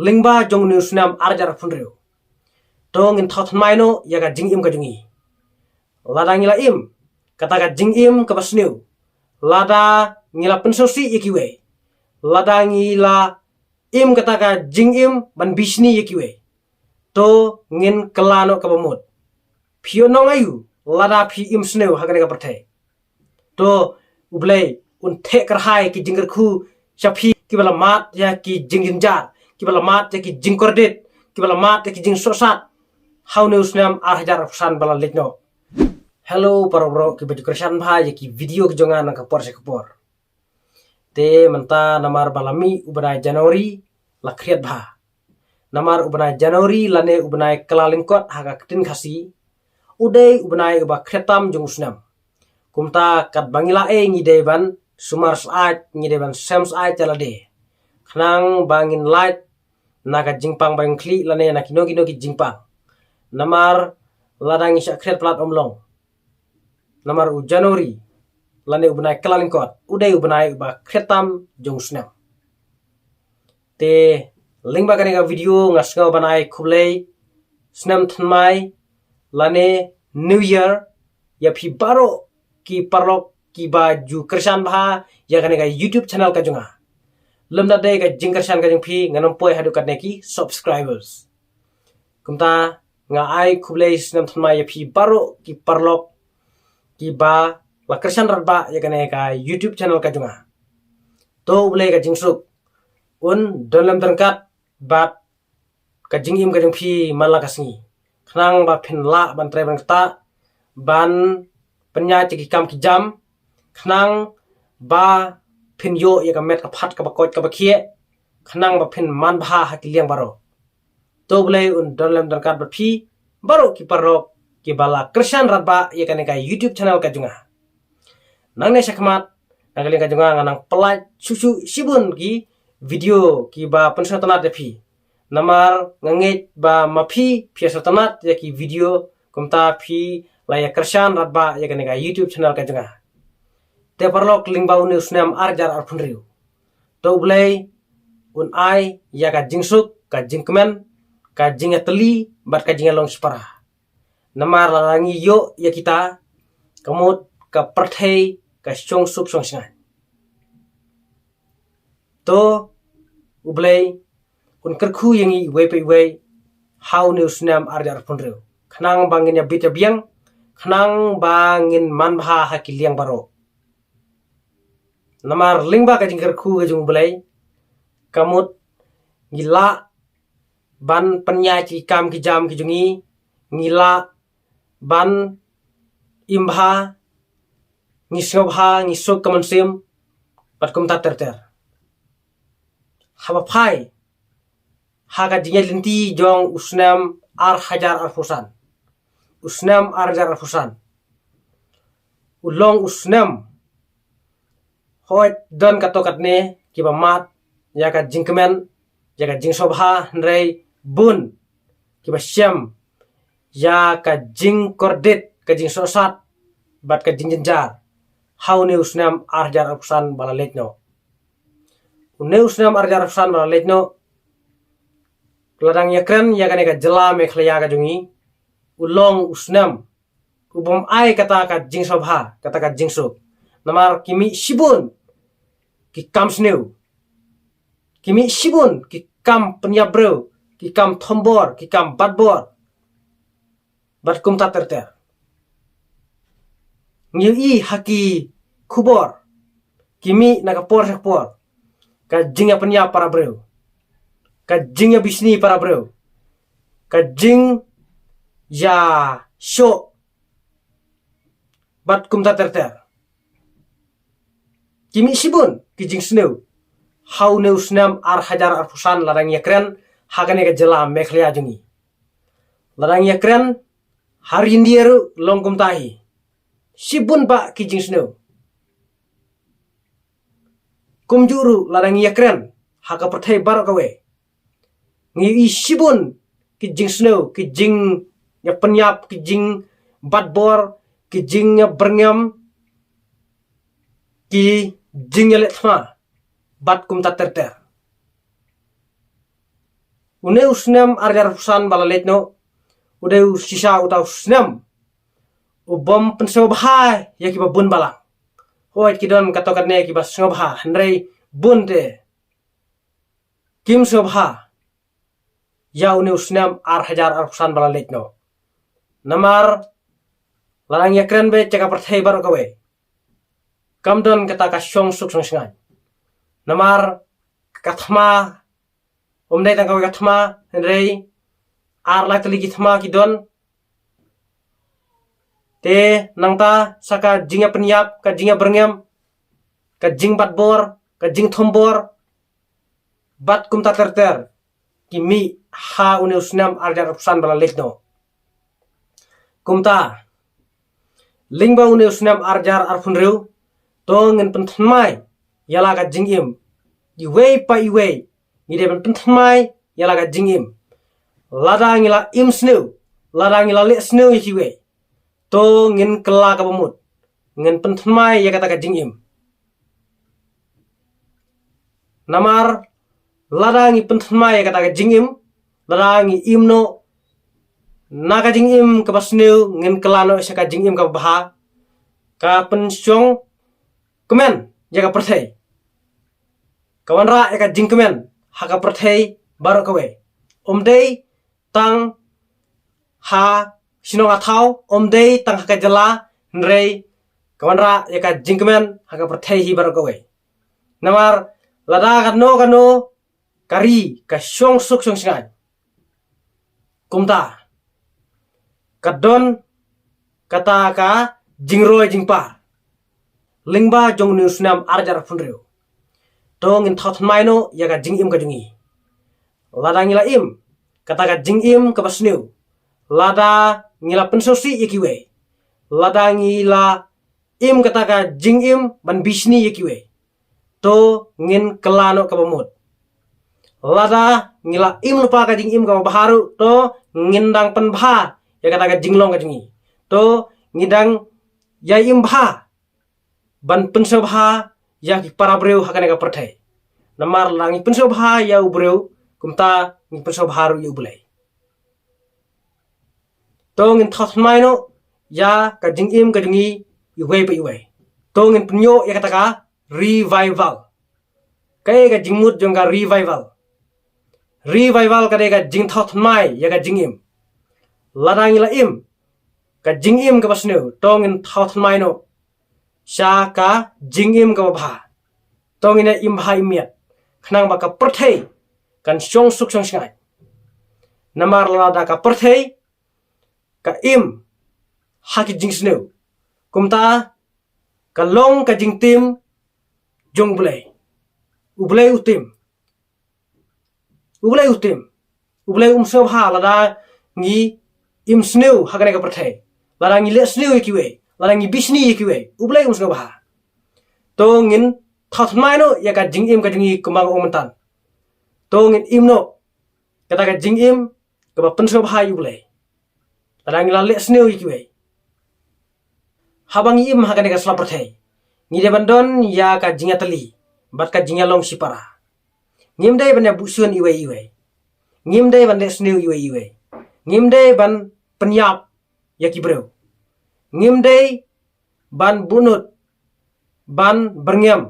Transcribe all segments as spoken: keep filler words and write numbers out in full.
lyngba jong une u snem ar hajar arphew hynriew. To ngin thaw thymmai noh ïa ka jingim ka jong ngi. Lada ngi la im kata ka jingim kaba sniew, lada ngi la pynsngewsih ïa kiwei, lada ngi la im kata ka jingim ban bishni ïa kiwei, to ngin kylla noh kaba mut. Phi ïoh nong aïu lada phi im sniew ha kane ka pyrthei? To U Blei un theh kyrhai ki jingkyrkhu sha phi, kiba la mad ïa ki jingjynjar, kiba la mad ïa ki jingkordit, kiba la mad ïa ki jingsohsat ha une u snem ar hajar arphew san ba la leit noh. Hello para bro kiba ju kyrshan bha ïa ki video ki jong nga na ka por sha ka por. Te mynta namar ba la mih u bnai January la khriat bha. Namar u bnai January lane u bnai kylla lyngkot ha ka ktien Khasi u dei u bnai uba khriat tam jong u snem. Kumta katba ngi la ei ngi dei ban sumar syaid, ngi dei ban sem syaid ïa lade, khnang ba ngin lait na ka jingpang ba ngin khlieh lane na kino kino ki jingpang. Namar lada ngi shah khriat palat ym long. Namar u January lane u bnai kylla lyngkot u dei u bnai uba khriat tam jong u snem. Te lyngba kane ka video nga sngew ban ai khublei snem thymmai lane New Year ïa phi baroh ki paralok kiba ju kyrshan bha ïa kane ka YouTube channel ka jong nga. Lymda dei ka jingkyrshan ka jong phi ngan ym poi haduh katne ki subscribers. Kumta nga ai khublei snem thymmai ïa phi baroh ki paralok kiba la kyrshan radbah ïa kane ka YouTube channel ka jong nga. To U Blei ka jingsuk un don lem don kat bad ka jingim ka jong phi man la ka sngi, khnang ba phin lah ban trei ban ktah, ban pynïaid ïa ki kam ki jam, khnang ba phin ïoh ïa ka met ka phad kaba koit kaba khiah, khnang ba phin man bha ha ki liang baroh. To U Blei un don lem don kat bad phi baroh ki paralok kiba la kyrshan radbah ïa kane ka YouTube channel ka jong nga. Nangne shakhmat na ka liang ka jong nga nga nang pynlait shuh shuh shibun ki video kiba pynsngewtynnat ïa phi. Namar nga ngeit ba ma phi phi ïa sngewtynnat ïa ki video kumta phi la ïa kyrshan radbah ïa kane ka YouTube channel ka jong nga. Te paralok lyngba une u snem ar hajar arphew hynriew, to U Blei un ai ïa ka jingsuk, ka jingkmen, ka jingïatylli bad ka jingïalong shipara. Namar lada ngi ïoh ïa kita ka mut ka pyrthei ka shong suk shong shngaiñ. To U Blei un kyrkhu ïa ngi iwei pa iwei ha une u snem ar hajar arphew hynriew, khnang ba ngin ïa bit ïa biang, khnang ba ngin man bha ha ki liang baroh. Namar lyngba ka jingkyrkhu ka jong U Blei ka mut ngi lah ban pynïaid ki kam ki jam ki jong ngi, ngi lah ban im bha, ngi sngewbha, ngi suk ka mynsiem bad kumta ter ter. Haba phai ha ka jingïaid lynti jong u snem ar hajar arphew san, u snem ar hajar arphew san u long u snem, hooid don katto katne kiba mad ïa ka jingkmen, ïa ka jingsngewbha, hynrei bun kiba shem ïa ka jingkordit, ka jingsohsat bad ka jingjynjar ha une u snem ar hajar arphew san ba la leit noh. Une u snem ar hajar arphew san ba la leit noh, lada ngi ïakren ïa kane ka jylla Meghalaya ka jong ngi, u long u snem u bym ai kata ka jingsngewbha, kata ka jingsuk. Namar ki mih shibun ki kam sniew, ki mih shibun ki kam pynïap briew, ki kam thombor, ki kam batbor bad kumta ter ter. Ngi ïohi ha ki khubor ki mih na ka por sha ka por, ka jingïapynïap para briew, ka jingïabishni para briew, ka jingïashoh bad kumta ter ter. Ki mih shibun ki jingsniew ha une u snem ar hajar arphew san lada ngi ïakren ha kane ka jylla Meghalaya jong ngi. Lada ngi ïakren ha ri India ruh long kumta hi, shibun bah ki jingsniew. Kumjuh ruh lada ngi ïakren ha ka pyrthei baroh kawei, ngi ïohi shibun ki jingsniew, ki jingïapynïap, ki jingbatbor, ki jingïabyrngem, ki jingïaleh thma bad kumta ter ter. Une u snem ar hajar arphew san ba la leit noh u dei u shisha uta u snem u bym pynsngewbha ïa kiba bun balang. Hooid, ki don katto katne kiba sngewbha, hynrei bun te kim sngewbha ïa une u snem ar hajar arphew san ba la leit noh. Namar la dang ïakren beit ïa ka pyrthei baroh kawei, kam don kata ka shong suk shong shngaiñ. Namar ka thma, ym dei tang kawei ka thma, hynrei ar lai tylli ki thma ki don. Te nangta sa ka jingïapynïap, ka jingïabyrngem, ka jingbatbor, ka jingthombor, bad kumta ter ter, ki mih ha une u snem ar hajar arphew san ba la leit noh. Kumta, lyngba une u snem ar hajar arphew hynriew, to ngin pynthymmai ïa la ka jingim. Iwei pa iwei ngi dei ban pynthymmai ïa la ka jingim. Lada ngi la im sniew, lada ngi la leh sniew ïa kiwei, to ngin kylla kaba mut, ngin pynthymmai ïa kata ka jingim. Namar lada ngi pynthymmai ïa kata ka jingim, lada ngi im noh na ka jingim kaba sniew, ngin kylla noh sha ka jingim kaba bha, ka pynshong kmen ïa ka pyrthei, ka wanrah ïa ka jingkmen ha ka pyrthei baroh kawei. Ym dei tang ha shnong ha thaw, ym dei tang ha ka jylla, hynrei ka wanrah ïa ka jingkmen ha ka pyrthei hi baroh kawei. Namar lada kano kano ka ri ka shong suk shong shngaiñ, kumta ka don kata ka jingroi jingpar lyngba jong une u snem ar hajar arphew hynriew. To ngin thaw thymmai noh ïa ka jingim ka jong ngi. Lada ngi la im kata ka jingim kaba sniew, lada ngi la pynsngewsih ïa kiwei, lada ngi la im kata ka jingim ban bishni ïa kiwei, to ngin kylla noh kaba mut. Lada ngi la im lypa ka jingim kaba bha ruh, to ngin dang pynbha ïa kata ka jinglong ka jong ngi. To ngi dang ïai im bha ban pynsngewbha ïa ki para briew ha kane ka pyrthei. Namar lada ngi pynsngewbha ïa u briew, kumta ngi pynsngewbha ruh ïa U Blei. To ngin thaw thymmai noh ïa ka jingim ka jong ngi iwei pa iwei. To ngin pynïoh ïa kata ka revival. Kaei ka jingmut jong ka revival? Revival ka dei ka jingthaw thymmai ïa ka jingim. Lada ngi la im ka jingim kaba sniew, to ngin thaw thymmai noh sha ka jingim kaba bha. To ngin ïa im bha im miat, khnang ba ka pyrthei kan shong suk shong shngaiñ. Namar lada ka pyrthei ka im ha ki jingsniew, kumta ka long ka jingtim jong U Blei. U Blei u tim. U Blei u tim. U Blei um sngewbha lada ngi im sniew ha kane ka pyrthei. Lada ngi leh sniew ïa kiwei, lada ngi bishni ïa kiwei, U Blei um sngewbha. To ngin thaw thymmai noh ïa ka jingim ka jong ngi kumba nga ong mynta. To ngin im noh kata ka jingim kaba pynsngewbha ïa U Blei. Lada ngi la leh sniew ïa kiwei, haba ngi im ha kane ka sla pyrthei, ngi dei ban don ïa ka jingïatylli bad ka jingïalong shipara. Ngim dei ban ïa buh shun iwei iwei. Ngim dei ban leh sniew iwei iwei. Ngim dei ban pynïap ïa ki briew. Ngim dei ban buhnud, ban byrngem,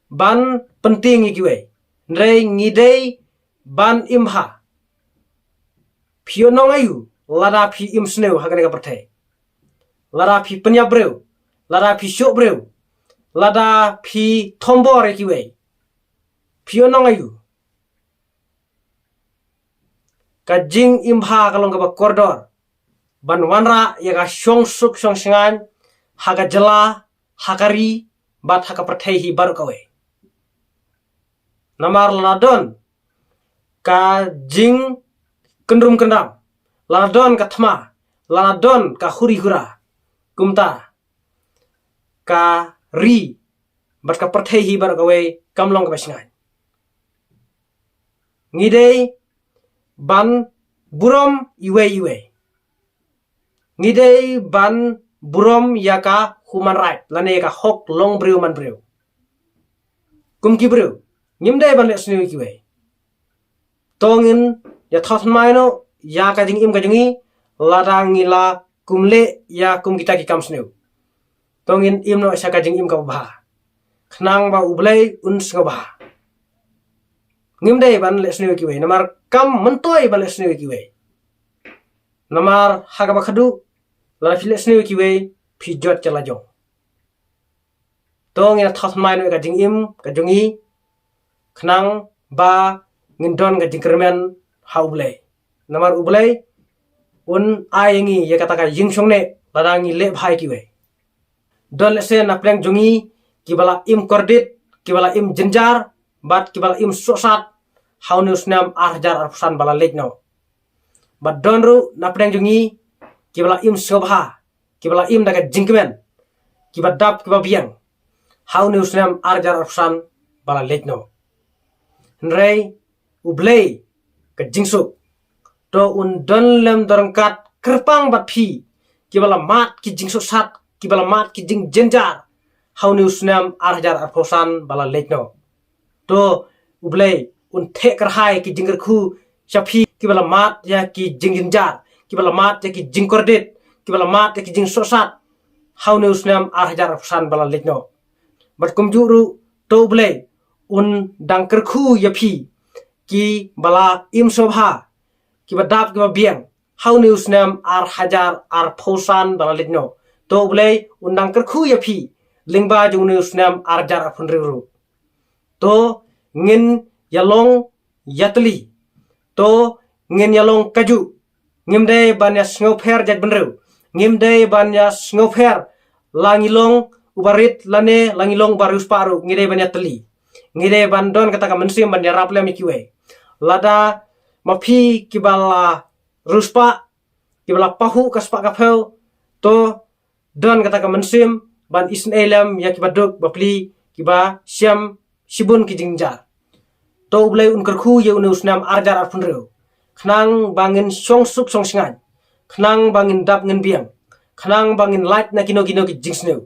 ban pyntieng ïa kiwei. Hynrei ngi dei ban im bha. Phi ïoh nong aïu lada phi im sniew ha kane ka pyrthei? Lada phi pynïap briew, lada phi shoh briew, lada phi thombor ïa kiwei, phi ïoh nong aïu? Ka jingim bha ka long kaba kordor ban wanrah ïa ka shong suk shong shngaiñ ha ka jylla, ha ka ri bad ha ka pyrthei hi baroh kawei. Namar lada don ka jingkyndrum kyndam, lada don ka thma, lada don ka huri hura, kumta ka ri bad ka pyrthei hi baroh kawei kam long kaba shngaiñ. Ngi dei ban burom iwei iwei. Ngi dei ban burom ïa ka human right lane ïa ka hok long briew man briew. Kum ki briew, ngim dei ban leh sniew ïa kiwei. To ngin ïa thaw thymmai noh ïa ka jingim ka jong ngi, lada ngi la kum leh ïa kum kita ki kam sniew. To ngin im noh sha ka jingim kaba bha, khnang ba U Blei un sngewbha. Ngim dei ban leh sniew ïa kiwei, namar kam myntoi ban leh sniew ïa kiwei. Namar ha kaba khadduh, lada phi leh sniew ïa kiwei, phi jot ïa la jong. To ngin ïa thaw thymmai noh ïa ka jingim ka jong ngi, khnang ba ngin don ka jingkyrmen ha U Blei. Namar U Blei un ai ïa ngi ïa kata ka jingshong ne lada ngi leh bha ïa kiwei. Don lehse na pdeng jong ngi kiba la im kordit, kiba la im jynjar, bad kiba la im sohsat ha une u snem ar hajar arphew san ba la leit noh. Bad don ruh na pdeng jong ngi kiba la im sngewbha, kiba la im da ka jingkmen, kiba dap kiba biang ha une u snem ar hajar arphew san ba la leit noh. Hynrei U Blei ka jingsuk, to un don lem don ryngkat kyrpang bad phi kiba la mad ki jingsohsat, kiba la mad ki jingjynjar ha une u snem ar hajar arphew san ba la leit noh. To U Blei un theh kyrhai ki jingkyrkhu sha phi kiba la mad ïa ki jingjynjar, kiba la mad ïa ki jingkordit, kiba la mad ïa ki jingsohsat ha une u snem ar hajar arphew san ba la leit noh. Bad kumjuh ruh to U Blei un dang kyrkhu ïa phi kiba la im sngewbha, kiba dap kiba biang ha une u snem ar hajar arphew san ba la leit noh. To U Blei un dang kyrkhu ïa phi lyngba jong une u snem ar hajar arphew hynriew ruh. To ngin ïa long ïatylli. To ngin ïa long kajuh. Ngim dei ban ïa sngewpher jaitbynriew. Ngim dei ban ïa sngewpher la ngi long uba rit lane la ngi long uba riewspah ruh, ngi dei ban ïatylli. Ngi dei ban don kata ka mynsiem ban ïarap lem ïa kiwei. Lada ma phi kiba la riewspah, kiba la pahuh ka spah ka phew, to don kata ka mynsiem ban isynei lem ïa kiba duk ba pli, kiba shem shibun ki jingjynjar. To U Blei un kyrkhu ïa une u snem ar hajar arphew hynriew khnang ba ngin shong suk shong shngaiñ, khnang ba ngin dap ngin biang, khnang ba ngin lait na kino kino ki jingsniew.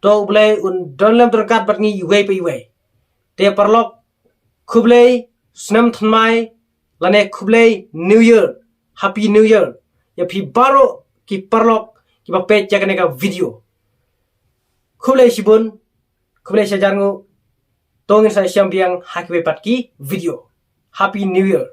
To U Blei un don lem don ryngkat bad ngi iwei pa iwei. Te paralok, khublei snem thymmai lane khublei New Year, Happy New Year ïa phi baroh ki paralok kiba peit ïa kane ka video. Khublei shibun, khublei shihajar nguh. To ngin sa ïashem biang ha kiwei pat ki video. Happy New Year.